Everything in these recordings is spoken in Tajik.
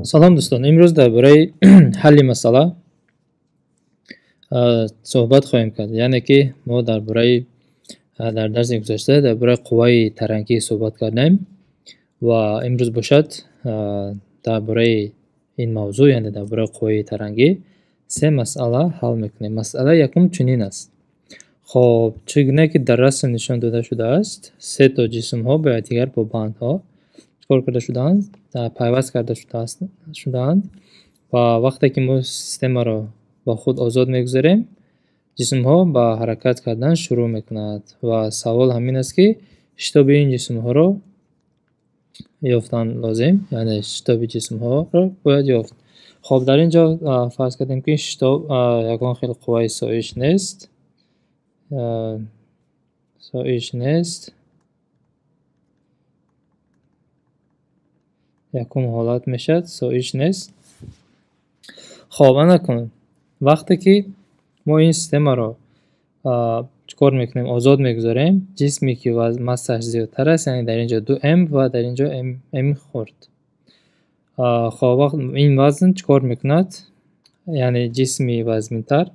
Салом, дӯстон! Имрӯз дар бораи ҳалли масъала суҳбат хоҳем кард. Яъне ки мо дар бораи дар дарси гузашта дар бораи қувваи тарангӣ суҳбат кардем ва имрӯз бошад, дар бораи ин мавзӯъ, яъне дар бораи қувваи тарангӣ се масъала ҳал мекунем. Масъалаи якум чунин аст. Хоб, чӣ гуна ки дар расм нишон дода шудааст, се то ҷисмҳо ба якдигар бо бандҳо чикор карда шудаанд? Пайваст карда шудаанд ва вақте ки мо системаро ба худ озод мегузорем, ҷисмҳо ба ҳаракат кардан шурӯъ мекунанд ва савол ҳамин аст, ки шитоби ин ҷисмҳоро ёфтан лозим, яъне шитоби ҷисмҳоро бояд ёфт. Хоб, дар ин ҷо фарз кардем, ки шитоб ягон хел қувваи соиш нест, соиш нест. Якум ҳолат мешавад, соиш нест. Хоб, ана кун, вақте ки мо ин системаро чикор мекунем, озод мегузорем, ҷисме ки массааш зиёдтар аст, яъне дар ин ҷо 2 м ва дар ин ҷо м хурд. Хоб, ин вазн чикор мекунад? Яъне ҷисми вазнинтар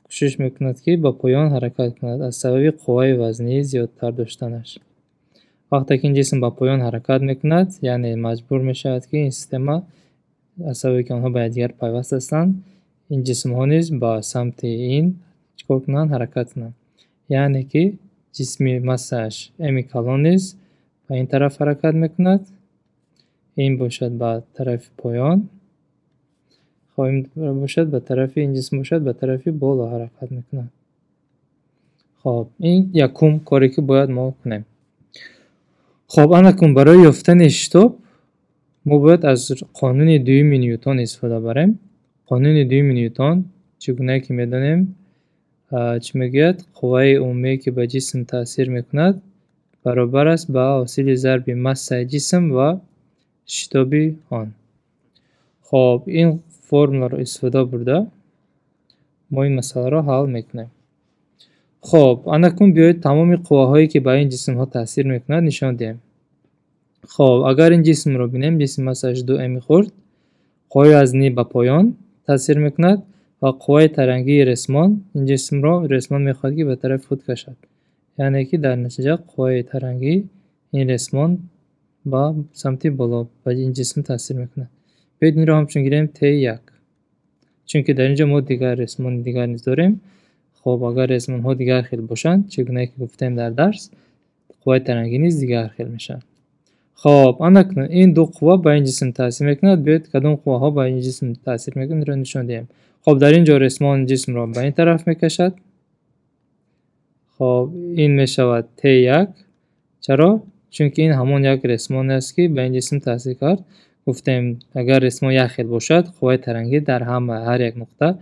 кӯшиш мекунад, ки ба поён ҳаракат кунад аз сабаби қувваи вазнии зиёдтар доштанаш. Вақте ки ин ҷисм ба поён ҳаракат мекунад, яъне маҷбур мешавад, ки ин система аз сабаби ки онҳо ба якдигар пайваст ҳастанд, ин ҷисмҳо низ ба самти ин чикор кунанд? Ҳаракат кунанд. Яъне ки ҷисми массааш м калон низ ба ин тараф ҳаракат мекунад, ин бошад ба тарафи поён, хоб, ин бошад ба тарафи, ин ҷисм бошад ба тарафи боло ҳаракат мекунад. Хоб, ин якум коре, ки бояд мо кунем. Хоб, ана кун, барои ёфтани шитоб мо бояд аз қонуни дуюми Ньютон истифода барем. Қонуни дуюми Ньютон, чӣ гунае ки медонем, чӣ мегӯяд? Қувваи умумие, ки ба ҷисм таъсир мекунад, баробар аст ба ҳосили зарби массаи ҷисм ва шитоби он. Хоб, ин формуларо истифода бурда мо ин масъаларо ҳал мекунем. Хоб, анакун биёед тамоми қувваҳое, ки ба ин ҷисмҳо таъсир мекунад, нишон диҳем. Хоб, агар ин ҷисмро бинем, ҷисми массааш 2 м хурд, қувваи вазнӣ ба поён таъсир мекунад ва қувваи тарангии ресмон ин ҷисмро, ресмон мехоҳад, ки ба тарафи худ кашад, яъне ки дар натиҷа қувваи тарангӣ ин ресмон ба самти боло ба ин ҷисм таъсир мекунад. Биёед инро ҳамчун гирем Т1, чунки дар ин ҷо мо дигар ресмони дигар низ дорем. Хоб, агар ресмонҳо дигар хел бошанд, чӣ гунае ки гуфтем дар дарс, қувваи тарангӣ низ дигар хел мешавад. Хоб, анакунун ин ду қувва ба ин ҷисм таъсир мекунад. Биёед кадом қувваҳо ба ин ҷисм таъсир мекунад, инро нишон диҳем. Хоб, дар ин ҷо ресмон ҷисмро ба ин тараф мекашад. Хоб, ин мешавад Т1. Чаро? Чунки ин ҳамон як ресмоне аст, ки ба ин ҷисм таъсир кард. Гуфтем, агар ресмон як хел бошад, қувваи тарангӣ дар ҳама ҳар як нуқта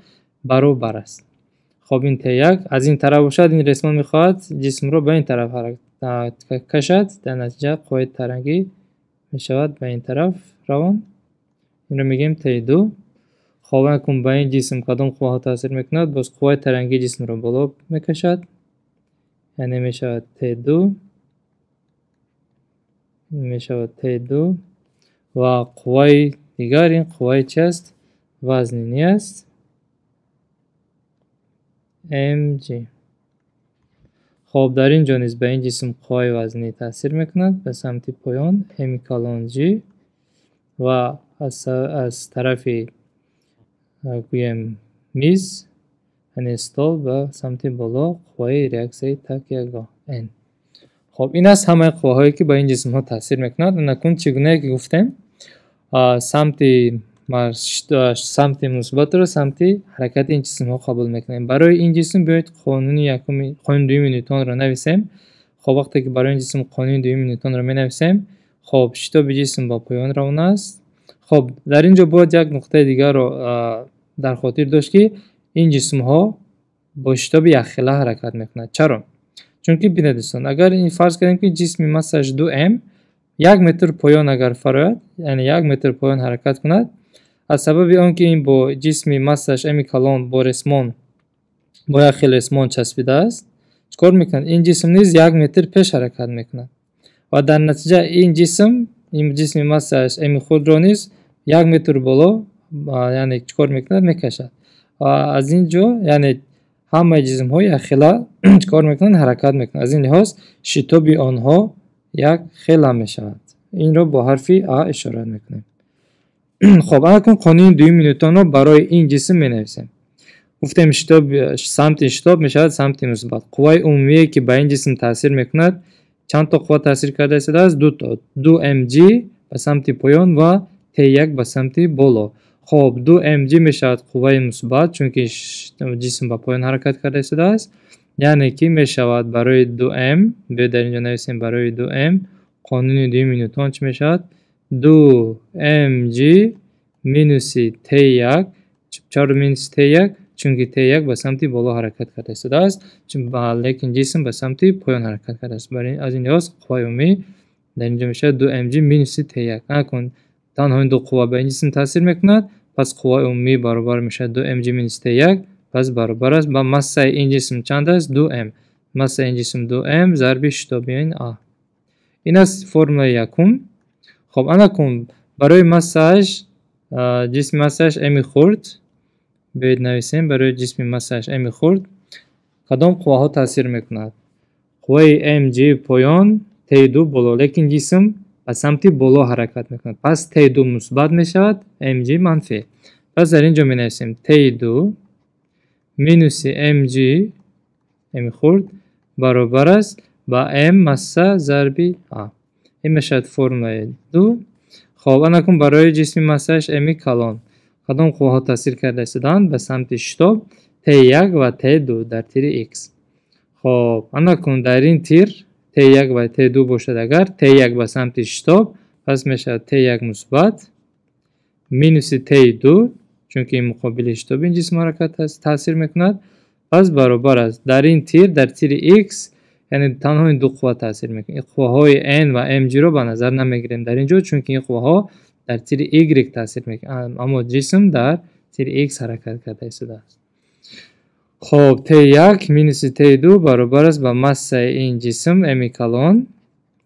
баробар аст. Хоб, ин Т1. Аз ин тараф бошад, ин ресмон мехоҳад ҷисмро ба ин тараф кашад, дар натиҷа қувваи тарангӣ мешавад ба ин тараф равон. Инро мегӯем Т2. Хоб, акун ба ин ҷисм кадом қувваҳо таъсир мекунад? Боз қувваи тарангӣ ҷисмро боло мекашад, яъне мешавад Т2, мешавад Т2. Ва қувваи дигар ин қувваи чи аст? Вазнинӣ аст, mg. Хоб, дар ин ҷо низ ба ин ҷисм қувваи вазнӣ таъсир мекунад ба самти поён, м калон g, ва аз тарафи, гӯем, миз, яъне стол, ба самти боло қувваи реаксияи такягоҳ n. Хоб, ин аст ҳамаи қувваҳое, ки ба ин ҷисмҳо таъсир мекунад. Анакун, чӣ гунае ки гуфтем, самти мусбатро самти ҳаракати ин ҷисмҳо қабул мекунем. Барои ин ҷисм биёед қонуни якуми, қонуни дуюми Ньютонро нависем. Хоб, вақте ки барои ин ҷисм қонуни дуюми Ньютонро менависем, хоб, шитоби ҷисм ба поён равона аст. Хоб, дар ин ҷо бояд як нуқтаи дигарро дар хотир дошт, ки ин ҷисмҳо бо шитоби якхела ҳаракат мекунанд. Чаро? Чунки бинед, дӯстон, агар ин фарз кардем, ки ҷисми массааш 2 м 1 метр поён агар фарояд, яъне 1 метр поён ҳаракат кунад, аз сабаби он ки ин бо ҷисми массааш м калон, бо ресмон, бо як хел ресмон часпидааст, чикор мекунад? Ин ҷисм низ 1 метр пеш ҳаракат мекунад ва дар натиҷа ин ҷисм, ин ҷисми массааш м хурдро низ 1 метр боло, яъне чӣ кор мекунад? Мекашад. Аз ин ҷо, яъне ҳамаи ҷисмҳо якхела чӣ кор мекунанд? Ҳаракат мекунанд. Аз ин лиҳоз шитоби онҳо якхела мешавад. Инро бо ҳарфи А ишора мекунем. Хоб, акнун қонуни дуюми Нютонро барои ин ҷисм менависем. Гуфтем, шитоб, самти шитоб мешавад самти мусбат. Қувваи умумие, ки ба ин ҷисм таъсир мекунад, чанд то қувва таъсир карда истодааст? Ду то. Ду mg ба самти поён ва Т1 ба самти боло. Хоб, ду mg мешавад қувваи мусбат, чунки ҷисм ба поён ҳаракат карда истодааст. Яъне ки мешавад барои ду м, биёед дар инҷо нависем, барои ду м қонуни дуюми Нютон чӣ мешавад? Ду mg минуси Т1. Чаро минуси Т1? Чунки Т1 ба самти боло ҳаракат карда истодааст, лекин ҷисм ба самти поён ҳаракат кардааст. Аз ин лиҳоз қувваи умумӣ дар инҷо мешавад ду mg минуси Т1. Акнун танҳо ин ду қувва ба ин ҷисм таъсир мекунад, пас қувваи умумӣ баробар мешавад ду mg минуси Т1, пас баробар аст ба массаи ин ҷисм чанд аст? Ду м. Массаи ин ҷисм ду м зарби шитоби ин А. Ин аст формулаи якум. Хоб, анакун барои массааш, ҷисми массааш м хурд, биёед нависем, барои ҷисми массааш м хурд кадом қувваҳо таъсир мекунад? Қувваи mg поён, Т2 боло, лекин ҷисм ба самти боло ҳаракат мекунад. Пас Т2 мусбат мешавад, mg манфӣ. Пас дар ин ҷо менависем Т2 минуси mg м хурд баробар аст ба м масса зарби А. Ин мешавад формулаи ду. Хоб, анакун барои ҷисми массааш м калон кадом қувваҳо таъсир карда истодаанд? Ба самти шитоб Т1 ва Т2 дар тири X. Хоб, анакун дар ин тир Т1 ва Т2 бошад, агар Т1 ба самти шитоб, пас мешавад Т1 мусбат минуси Т2, чунки ин муқобили шитоби ин ҷисм ҳаракат таъсир мекунад, пас баробар аст дар ин тир, дар тири X, яъне танҳо ин ду қувва таъсир мекунад. Ин қувваҳои N ва mg-ро ба назар намегирем дар ин ҷо, чунки ин қувваҳо дар тири Y таъсир мекунанд, аммо ҷисм дар тири X ҳаракат карда истодааст. Хоб, Т1 минуси Т2 баробар аст ба массаи ин ҷисм м калон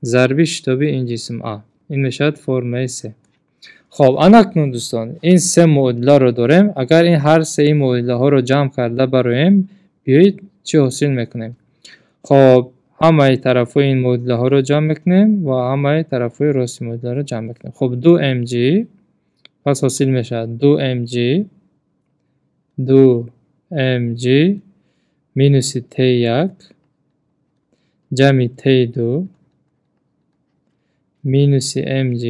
зарби шитоби ин ҷисм А. Ин мешавад формулаи се. Хоб, анакнун дӯстон, ин се муодиларо дорем. Агар ин ҳар сеи муодилаҳоро ҷамъ карда бароем, биёед чӣ ҳосил мекунем? Хоб, ҳамаи тарафҳои ин муодилаҳоро ҷамъ мекунем ва ҳамаи тарафҳои рости муодиларо ҷамъ мекунем. Хоб, ду mg, пас ҳосил мешавад ду mg, ду mg минуси Т1 ҷамъи Т2 минуси mg,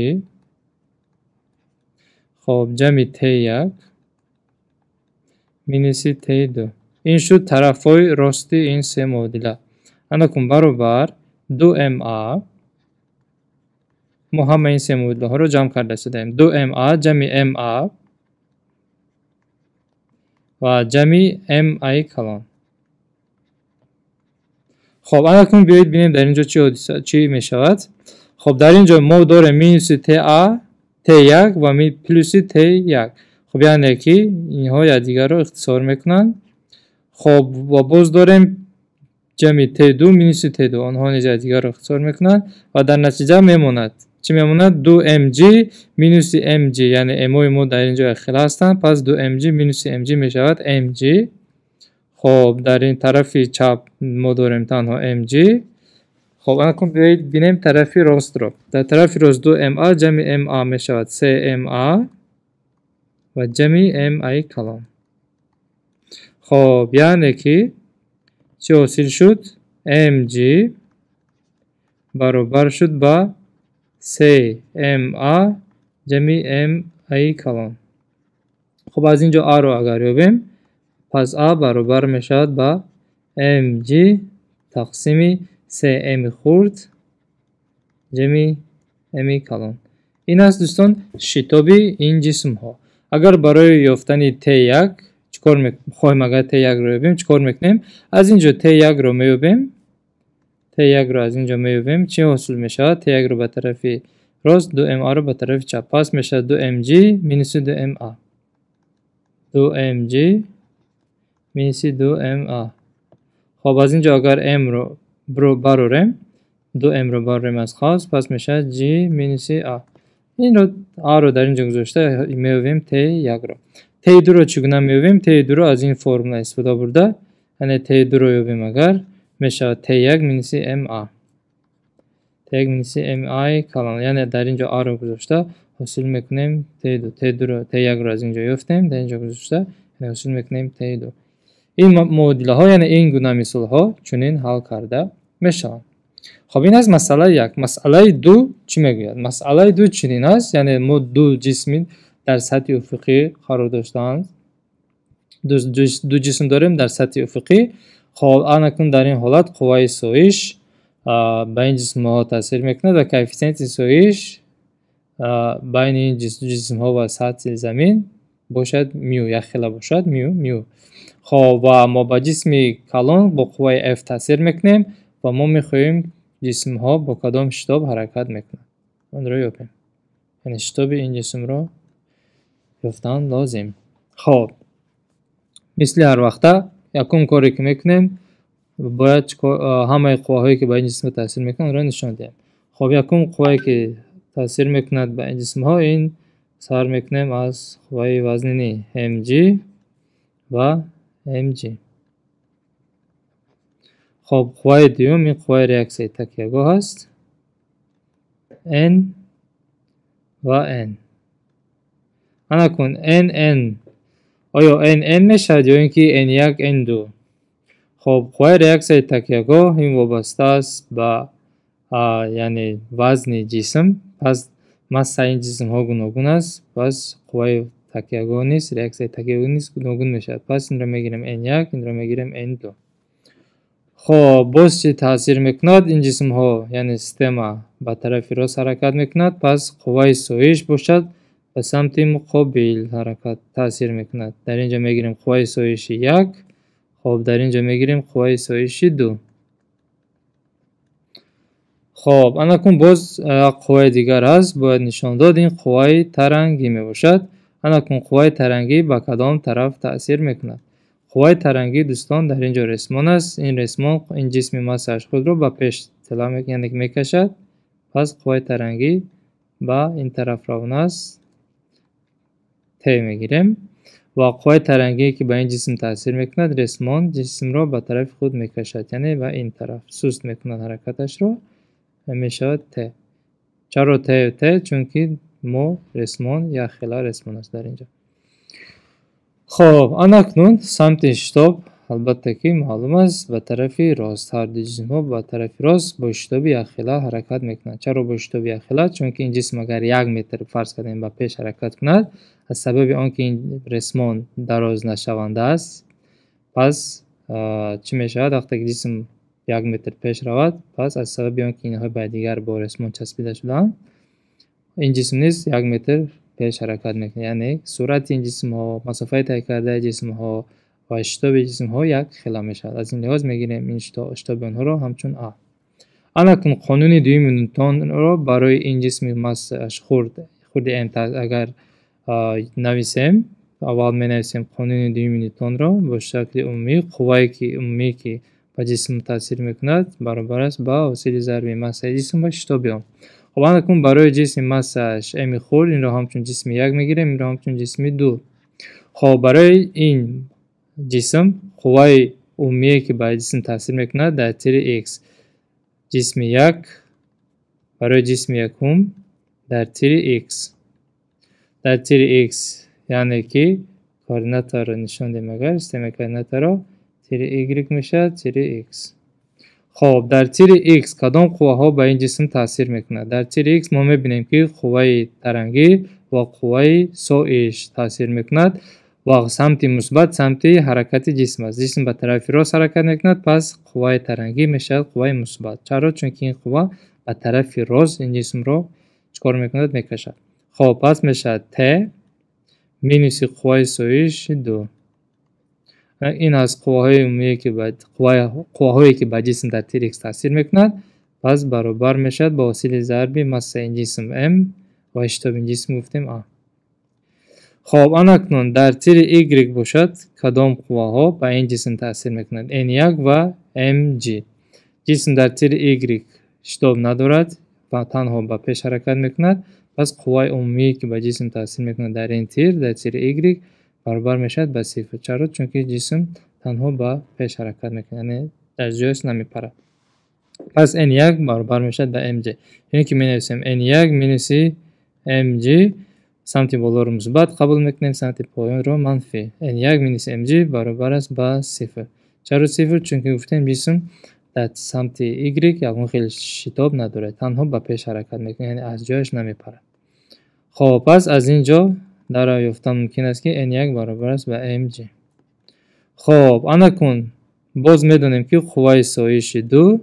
хоб, ҷамъи Т1 минуси Т2. Ин шуд тарафҳои рости ин се муодила. Анакун баробар ду ма, мо ҳамаи ин се муодилаҳоро ҷамъ карда истодаем. Ду ма ҷамъи ма ва ҷамъи ма калон. Хоб, анакун биёед бинем дар ин ҷо чӣ ҳодиса, чӣ мешавад. Хоб, дар ин ҷо мо дорем минуси та Т1 ва плюси Т1. Хоб, яъне ки инҳо якдигарро ихтисор мекунанд. Хоб, ва боз дорем ҷамъи Т2 минуси Т2. Онҳо низ якдигарро ихтисор мекунанд ва дар натиҷа мемонад. Чӣ мемонад? Ду mg минуси mg, яъне м-ҳои мо дар ин ҷо якхела ҳастанд, пас ду mg минуси mg мешавад mg. Хоб, дар ин тарафи чап мо дорем танҳо mg. Хоб, анакун биёед бинем тарафи ростро. Дар тарафи рост ду ма ҷамъи ма мешавад се ма ва ҷамъи ма калон. Хоб, яъне ки чӣ ҳосил шуд? Mg баробар шуд ба се ма ҷамъи ма калон. Хоб, аз ин ҷо а-ро агар ёбем, пас а баробар мешавад ба mg тақсими се м хурд ҷамъи м калон. Ин аст, дӯстон, шитоби ин ҷисмҳо. Агар барои ёфтани Т1 чӣ кор хоҳем, агар Т1-ро ёбем, чӣ кор мекунем? Аз ин ҷо Т1-ро меёбем. Т1-ро аз ин ҷо меёбем. Чӣ ҳосил мешавад? Т1-ро ба тарафи рост, ду ма-ро ба тарафи чап. Пас мешавад ду mg минуси ду ма. Ду mg минуси ду ма. Хоб, аз ин ҷо агар м-ро барорем, ду м-ро барорем аз қавс, пас мешавад g минуси а. Инро А-ро дар ин ҷо гузошта меёбем Т1-ро. Т2-ро чӣ гуна меёбем? Т2-ро аз ин формула истифода бурда, яъне Т2-ро ёбем агар, мешавад Т1 минуси МА. Т1 минуси МА калон, яъне дар ин ҷо А-ро гузошта ҳосил мекунем Т2. Т2-ро, Т1-ро аз ин ҷо ёфтем, дар ин ҷо гузошта ҳосил мекунем Т2. Ин муодилаҳо, яъне ин гуна мисолҳо чунин ҳал карда мешаванд. Хоб, ин аст масъалаи як. Масъалаи ду чӣ мегӯяд? Масъалаи ду чунин аст, яъне мо ду ҷисми дар сатҳи уфуқӣ қарор доштаанд. Ду ҷисм дорем дар сатҳи уфуқӣ. Хоб, анакун дар ин ҳолат қувваи соиш ба ин ҷисмҳо таъсир мекунад ва коэффисиенти соиш байни ин ҷисмҳо ва сатҳи замин бошад мю, якхела бошад мю, мю. Хоб, ва мо ба ҷисми калон бо қувваи F таъсир мекунем ва мо мехоҳем ҷисмҳо бо кадом шитоб ҳаракат мекунанд. Онро ёбем. Яъне шитоби ин ҷисмро ёфтан лозим. Хоб, мисли ҳар вақта якум коре ки мекунем, бояд ҳамаи қувваҳое ки ба ин ҷисмҳо таъсир мекунанд, онро нишон диҳем. Хоб, якум қуввае ки таъсир мекунад ба ин ҷисмҳо, ин сар мекунем аз қувваи вазнинӣ mg ва mg. Хоб, қувваи дуюм ин қувваи реаксияи такягоҳ аст n ва n. Анакун n n, оё n n мешавад ё ин ки n1 n2? Хоб, қувваи реаксияи такягоҳ ин вобаста аст ба яъне вазни ҷисм, пас массаи ин ҷисмҳо гуногун аст, пас қувваи такягоҳ низ, реаксияи такягоҳ низ гуногун мешавад. Пас инро мегирем n1, инро мегирем n2. Хоб, боз чӣ таъсир мекунад? Ин ҷисмҳо, яъне система ба тарафи рост ҳаракат мекунад, пас қувваи соиш бошад ба самти муқобил ҳаракат таъсир мекунад. Дар ин ҷо мегирем қувваи соиши 1, хоб, дар ин ҷо мегирем қувваи соиши 2. Хоб, анакун боз қувваи дигар ҳаст, бояд нишон дод, ин қувваи тарангӣ мебошад. Анакун қувваи тарангӣ ба кадом тараф таъсир мекунад? Қувваи тарангӣ, дӯстон, дар ин ҷо ресмон аст. Ин ресмон ин ҷисми массааш худро ба пеш тела яъне мекашад. Пас қувваи тарангӣ ба ин тараф равона аст. Т мегирем. Ва қувваи тарангие ки ба ин ҷисм таъсир мекунад, ресмон ҷисмро ба тарафи худ мекашад, яъне ба ин тараф суст мекунад ҳаракаташро, мешавад Т. Чаро Т Т? Чунки мо ресмон якхела ресмон аст дар ин ҷо. Хоб, анакнун самти шитоб албатта ки маълум аст, ба тарафи рост. Ҳар ду ҷисмҳо ба тарафи рост бо шитоби якхела ҳаракат мекунанд. Чаро бо шитоби якхела? Чунки ин ҷисм агар 1 метр фарз кардем ба пеш ҳаракат кунад, аз сабаби он ки ин ресмон дароз нашаванда аст, пас чӣ мешавад? Вақте ки ҷисм 1 метр пеш равад, пас аз сабаби он ки инҳо ба дигар бо ресмон часпида шудаанд, ин ҷисм низ 1 метр пеш ҳаракат мекунад. Яъне суръати ин ҷисмҳо, масофаи тай кардаи ҷисмҳо ва шитоби ҷисмҳо як хела мешавад. Аз ин лиҳоз мегирем ин шитоби онҳоро ҳамчун А. Анакун қонуни дуюми Нютонро барои ин ҷисми массааш хурди М агар нависем, аввал менависем қонуни дуюми Нютонро бо шакли умумӣ, қуввае ки умумӣ ки ба ҷисм таъсир мекунад баробар аст ба ҳосили зарби массаи ҷисм ва шитоби он. Хоб, анакун барои ҷисми массааш М хурд инро ҳамчун ҷисми 1 мегирем, инро ҳамчун ҷисми 2. Хоб, барои ин ҷисм қувваи умумие ки ба ҷисм таъсир мекунад дар тири X, ҷисми 1 барои ҷисми якум дар тири X, дар тири X, яъне ки координатаро нишон диҳем агар системаи координатаро тири Y мешавад тири X. Хоб, дар тири X кадом қувваҳо ба ин ҷисм таъсир мекунад? Дар тири X мо мебинем ки қувваи тарангӣ ва қувваи соиш таъсир мекунад ва самти мусбат самти ҳаракати ҷисм аст. Ҷисм ба тарафи рост ҳаракат мекунад, пас қувваи тарангӣ мешавад қувваи мусбат. Чаро? Чунки ин қувва ба тарафи рост ин ҷисмро чикор мекунад? Мекашад. Хоб, пас мешавад Т минуси қувваи соиш 2. Ин аз қувваҳои умумие ки ба қувваҳое ки ба ҷисм дар тири X таъсир мекунад, пас баробар мешавад ба ҳосили зарби массаи ин ҷисм М ва шитоби ин ҷисм гуфтем А. Хоб, анакнун дар тири Y бошад кадом қувваҳо ба ин ҷисм таъсир мекунанд? N1 ва mg. Ҷисм дар тири Y шитоб надорад ва танҳо ба пеш ҳаракат мекунад, Пас қувваи умумие ки ба ҷисм таъсир мекунад дар ин тир, дар тири Y баробар мешавад ба сифр. Чаро? Чунки ҷисм танҳо ба пеш ҳаракат мекунад, яъне дар ҷояш намепарад. Пас N1 баробар мешавад ба mg. Яъне ки менависем N1 минуси mg, самти болоро мусбат қабул мекунем, самти поёнро манфӣ. N1 минус mg баробар аст ба сифр. Чаро сифр? Чунки гуфтем ҷисм дар самти Y ягон хел шитоб надорад, танҳо ба пеш ҳаракат мекунад, яъне аз ҷояш намепарад. Хоб, пас аз ин ҷо дарав ёфтан мумкин аст, ки N1 баробар аст ба mg. Хоб, анакун боз медонем, ки қувваи соиши 2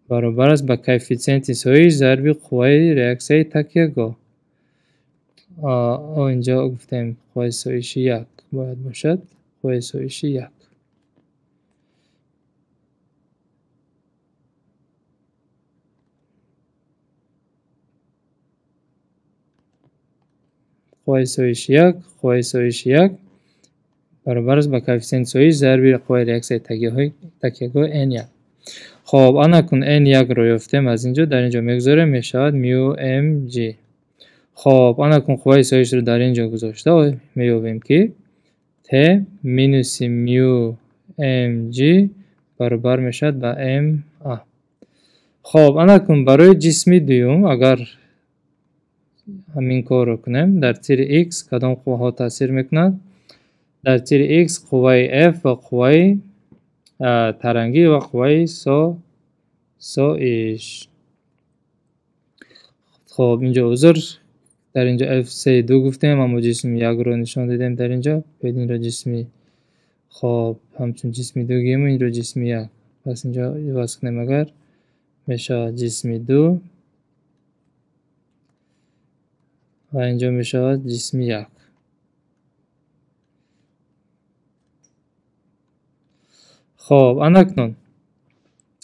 баробар аст ба коэффитсиенти соиш зарби қувваи реаксияи такягоҳ. Инҷо гуфтем қувваи соиши 1 бояд бошад, қувваи соиши 1. Қувваи соиши 1, қувваи соиши 1 баробар аст ба коэффитсиенти соиш зарби қувваи реаксияи такягоҳ N1. Хоб, анакун N1-ро ёфтем аз ин ҷо, дар ин ҷо мегузорем, мешавад мю mg. Хоб, анакун қувваи соишро дар ин ҷо гузошта меёбем, ки T минуси мю mg баробар мешавад ба ma. Хоб, анакун барои ҷисми дуюм агар ҳамин корро кунем, дар тири X кадом қувваҳо таъсир мекунанд? Дар тири X қувваи F ва қувваи тарангӣ ва қувваи соиш. Хоб, инҷо узр, дар инҷо F се ду гуфтем, аммо ҷисми якро нишон додем дар инҷо. Биёед инро ҷисми, хоб, ҳамчун ҷисми ду гӯем, инро ҷисми як. Пас инҷо иваз кунем агар, мешавад ҷисми ду ва инҷо мешавад ҷисми як. Хоб, анакнун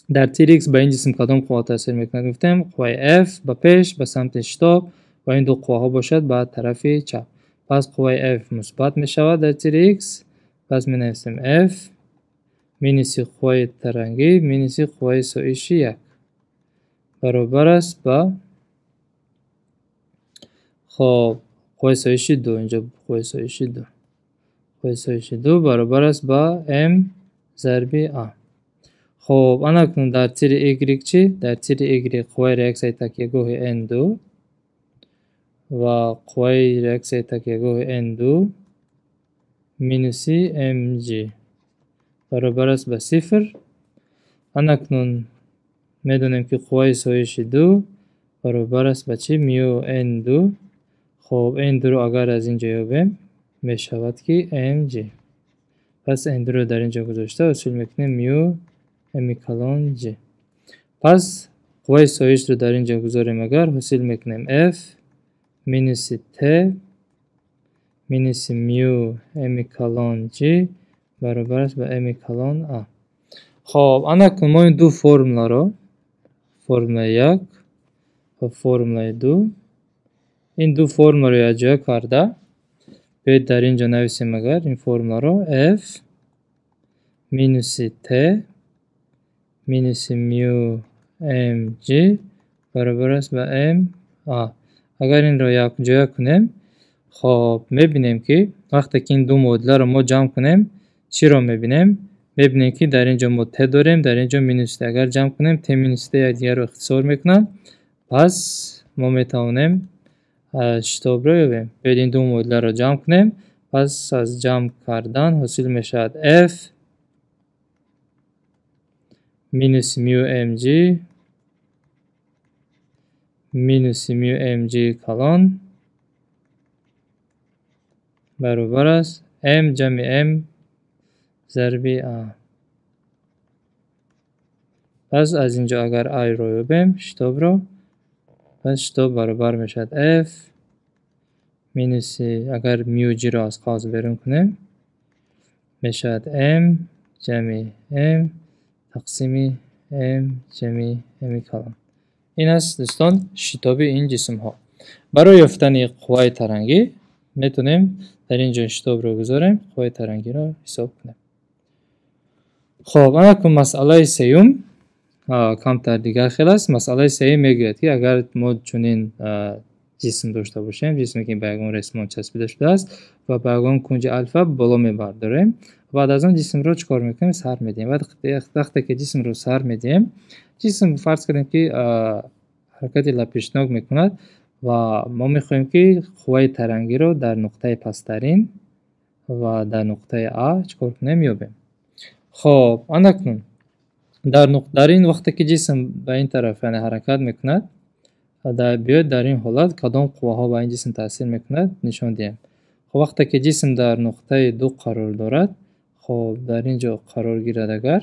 дар тири X ба ин ҷисм кадом қувва таъсир мекунад? Гуфтем қувваи F ба пеш, ба самти шитоб ва ин ду қувваҳо бошад ба тарафи чап. Пас қувваи F мусбат мешавад дар тири X. Пас менависем F минуси қувваи тарангӣ минуси қувваи соиши 1 баробар аст ба, хоб, қувваи соиши 2, инҷо қувваи соиши 2. Қувваи соиши 2 баробар аст ба M зарби A. Хоб, анакун дар тири Y чӣ? Дар тири Y қувваи реаксияи такягоҳи N2 ва қувваи реаксияи такягоҳи N2 минуси mg баробар аст ба сифр. Анакнун медонем, ки қувваи соиши 2 баробар аст ба чӣ? Мю N2. Хоб, N2-ро агар аз ин ҷо ёбем, мешавад ки mg. Пас N2-ро дар ин ҷо гузошта ҳосил мекунем мю m калон g. Пас қувваи соишро дар ин ҷо гузорем агар, ҳосил мекунем F минуси T минуси мю m калон g баробар аст ба m калон A. Хоб, анакун мо ин ду формуларо, формулаи 1 ва формулаи 2, ин ду формуларо якҷоя карда, биёед дар ин ҷо нависем агар ин формуларо F минуси T минуси мю mg баробар аст ба m a. Агар инро якҷоя кунем, хоб, мебинем, ки вақте ки ин ду муодиларо мо ҷамъ кунем, чиро мебинем? Мебинем, ки дар ин ҷо мо T дорем, дар ин ҷо минус T. Агар ҷамъ кунем, T минус T якдигарро ихтисор мекунанд. Пас мо метавонем шитобро ёбем. Биёед ин ду муодиларо ҷамъ кунем. Пас аз ҷамъ кардан ҳосил мешавад F минус мю mg минуси мю mg калон баробар аст m ҷамъи m зарби a. Пас аз ин ҷо агар a-ро ёбем, шитобро, пас шитоб баробар мешавад F минуси, агар мю g-ро аз қавс берун кунем, мешавад m ҷамъи m тақсими m ҷамъи m калон. Ин аст, дӯстон, шитоби ин ҷисмҳо. Барои ёфтани қувваи тарангӣ метавонем дар ин ҷо шитобро гузорем, қувваи тарангиро ҳисоб кунем. Хоб, анакун масъалаи сеюм камтар дигар хел аст. Масъалаи сеюм мегӯяд, ки агар мо чунин ҷисм дошта бошем, ҷисме ки ба ягон ресмон часпида шудааст ва ба ягон кунҷи алфа боло мебардорем. Баъд аз он ҷисмро чӣ кор мекунем? Сар медиҳем. Вақте ки ҷисмро сар медиҳем, ҷисм фарз кардем ки ҳаракати лапишнок мекунад ва мо мехоҳем, ки қувваи тарангиро дар нуқтаи пасттарин ва дар нуқтаи А чӣ кор кунем? Ёбем. Хоб, анакнун дар ин вақте ки ҷисм ба ин тараф, яъне ҳаракат мекунад, биёед дар ин ҳолат кадом қувваҳо ба ин ҷисм таъсир мекунад, нишон диҳем. Хоб, вақте ки ҷисм дар нуқтаи ду қарор дорад, хоб, дар ин ҷо қарор гирад, агар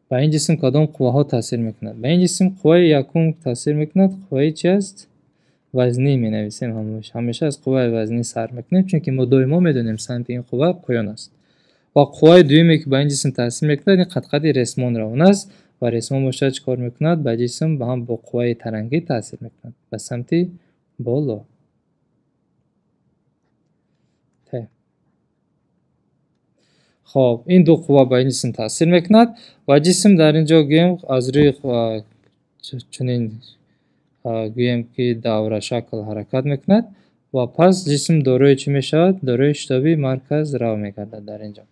ба ин ҷисм кадом қувваҳо таъсир мекунад? Ба ин ҷисм қувваи якум таъсир мекунад. Қувваи чи аст? Вазнӣ менависем. Ҳамеша аз қувваи вазнӣ сар мекунем, чунки мо доимо медонем, самти ин қувва поён аст. Ва қувваи дуюме, ки ба ин ҷисм таъсир мекунад, ин қадқади ресмон равон аст ва ресмон бошад, чӣ кор мекунад? Ба ҷисм ҳам бо қувваи тарангӣ таъсир мекунад ба самти боло. Хоб, ин ду қувва ба ин ҷисм таъсир мекунад ва ҷисм дар ин ҷо, гӯем, аз рӯи чунин, гӯем ки даврашакл ҳаракат мекунад ва пас ҷисм дорои чӣ мешавад? Дорои шитоби марказрав мегардад дар ин ҷо.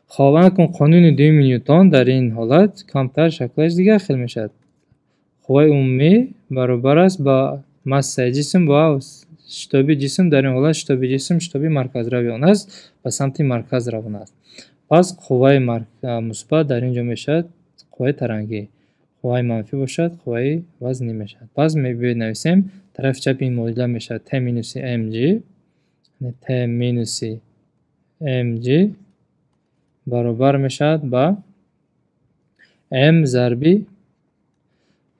Хоб, анакун қонуни дуюми Нютон дар ин ҳолат камтар шаклаш дигар хел мешавад. Қувваи умумӣ баробар аст ба массаи ҷисм ва шитоби ҷисм. Дар ин ҳолат шитоби ҷисм шитоби марказрави он аст, ба самти марказ равона аст. Пас қувваи мусбат дар ин ҷо мешавад қувваи тарангӣ, қувваи манфӣ бошад қувваи вазнӣ мешавад. Пас мебиёед нависем, тарафи чапи ин муодила мешавад Т минуси mg, Т минуси mg баробар мешавад ба m зарби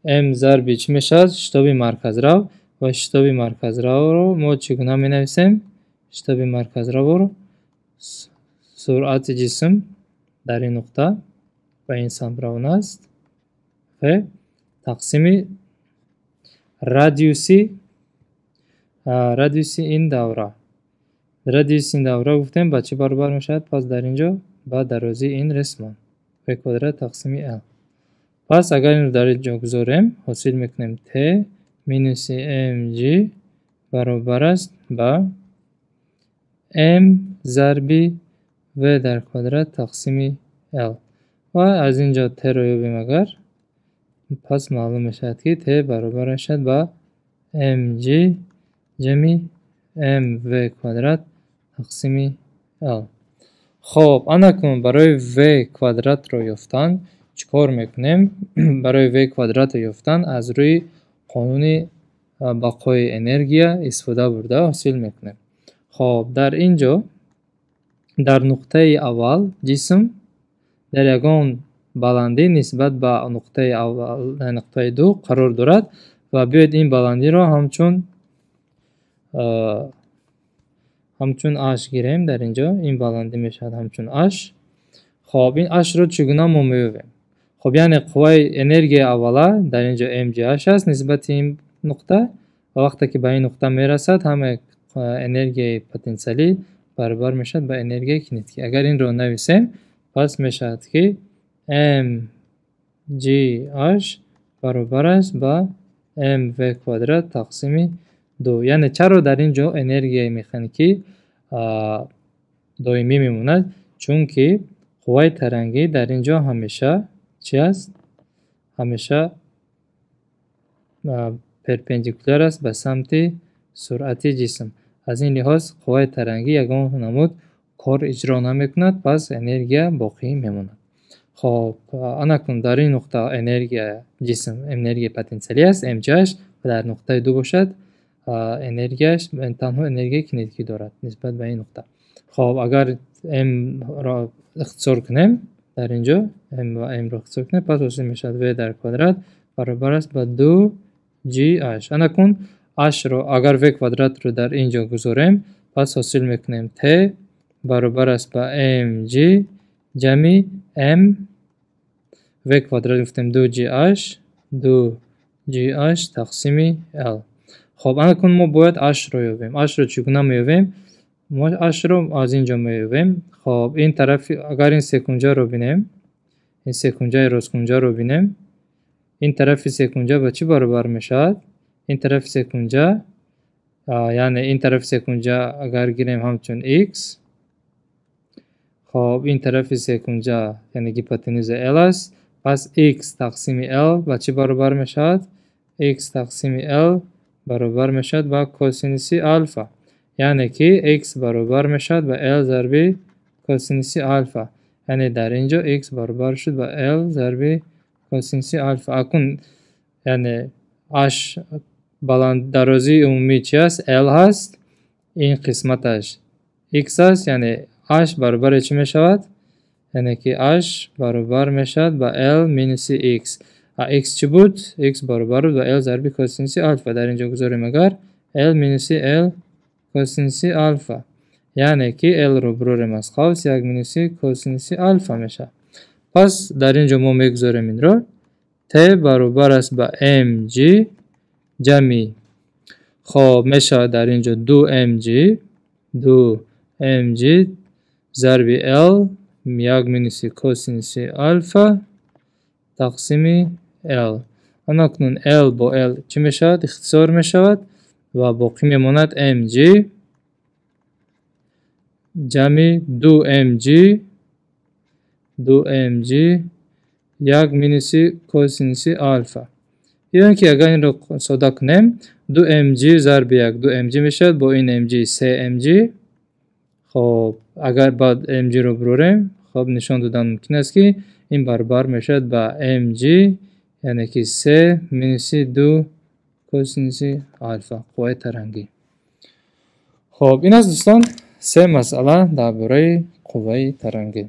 m зарби чӣ мешавад? Шитоби марказрав. Ва шитоби марказравро мо чӣ гуна менависем? Шитоби марказравро суръати ҷисм дар ин нуқта ба ин самт равона аст в тақсими радиуси ин давра. Радиуси ин давра гуфтем ба чӣ баробар мешавад? Пас дар ин ҷо ба дарозии ин ресмон в квадрат тақсими л. Пас агар инро дар ин ҷо гузорем, ҳосил мекунем Т минуси mg баробар аст ба m зарби в дар квадрат тақсими л. Ва аз ин ҷо Т-ро ёбем агар, пас маълум мешавад, ки Т баробар мешавад ба mg ҷамъи mv квадрат тақсими л. Хоб, анакун барои в квадратро ёфтан чӣ кор мекунем? Барои в квадратро ёфтан аз рӯи қонуни бақои энергия истифода бурда ҳосил мекунем. Хоб, дар ин ҷо дар нуқтаи аввал ҷисм дар ягон баландӣ нисбат ба нуқтаи аввал, нуқтаи ду қарор дорад ва биёед ин баландиро ҳамчун h гирем. Дар ин ҷо ин баландӣ мешавад ҳамчун h. Хоб, ин h-ро чӣ гуна мо меёбем? Хоб, яъне қувваи энергияи аввала дар ин ҷо mgh аст нисбати ин нуқта ва вақте ки ба ин нуқта мерасад, ҳамаи энергияи потенсиалӣ баробар мешавад ба энергияи кинетикӣ. Агар инро нависем, пас мешавад, ки mgh баробар аст ба mv квадрат тақсими ду. Яъне чаро дар ин ҷо энергияи механикӣ доимӣ мемонад? Чунки қувваи тарангӣ дар ин ҷо ҳамеша чӣ аст? Ҳамеша перпендикуляр аст ба самти суръати ҷисм. Аз ин лиҳоз қувваи тарангӣ ягон намуд кор иҷро намекунад, пас энергия боқӣ мемонад. Хоб, анакун дар ин нуқта энергия ҷисм энергияи потенсиалӣ аст, mgh, ва дар нуқтаи ду бошад, энергияш танҳо энергияи кинетикӣ дорад нисбат ба ин нуқта. Хоб, агар m-ро ихтисор кунем, дар ин ҷо m ва m-ро ихтисор кунем, пас ҳосил мешавад v дар квадрат баробар аст ба ду gh. Анакун h-ро агар v квадратро дар ин ҷо гузорем, пас ҳосил мекунем t баробар аст ба mg ҷамъи m v квадрат гуфтем ду gh, ду gh тақсими l. Хоб, анакун мо бояд h-ро ёбем. H-ро чӣ гуна меёбем? Мо h-ро аз ин ҷо меёбем. Хоб, ин тарафи агар ин секунҷаро бинем, ин секунҷаи росткунҷаро бинем, ин тарафи секунҷа ба чӣ баробар мешавад? Ин тарафи секунҷа Яъне ин тарафи секунҷа агар гирем ҳамчун x, хоб, ин тарафи секунҷа, яъне гипотенуза L аст, пас x тақсими L ба чӣ баробар мешавад? X тақсими L баробар мешавад ба косинуси алфа. Яъне ки x баробар мешавад ба L зарби косинуси алфа. Яъне дар ин ҷо x баробар шуд ба L зарби косинуси алфа. Акун, яъне h баланд дарозии умумӣ чи аст? L ҳаст. Ин қисматаш x аст, яъне h баробари чӣ мешавад? Яъне ки h баробар мешавад ба L минуси x. А x чӣ буд? X баробар буд ба L зарби косинуси алфа. Дар ин ҷо гузорем агар L минуси L косинуси алфа. Яъне ки L-ро бурорем аз қавс, як минуси косинуси алфа мешавад. Пас дар ин ҷо мо мегузорем инро. T баробар аст ба mg ҷамъи, хоб, мешавад дар ин ҷо 2 mg, 2 mg зарби L як минуси косинуси алфа тақсими L. Анакнун L бо L чӣ мешавад? Ихтисор мешавад ва боқӣ мемонад mg ҷамъи 2 mg, 2 mg як минуси косинуси алфа. Ё ин ки агар инро сода кунем, 2 mg зарби як 2 mg мешавад, бо ин mg 3 mg. Хоб, агар баъд mg-ро бурорем, хоб, нишон додан мумкин аст, ки ин баробар мешавад ба mg, яъне ки се минуси ду косинуси алфа, қувваи тарангӣ. Хоб, ин аст, дӯстон, се масъала дар бораи қувваи тарангӣ.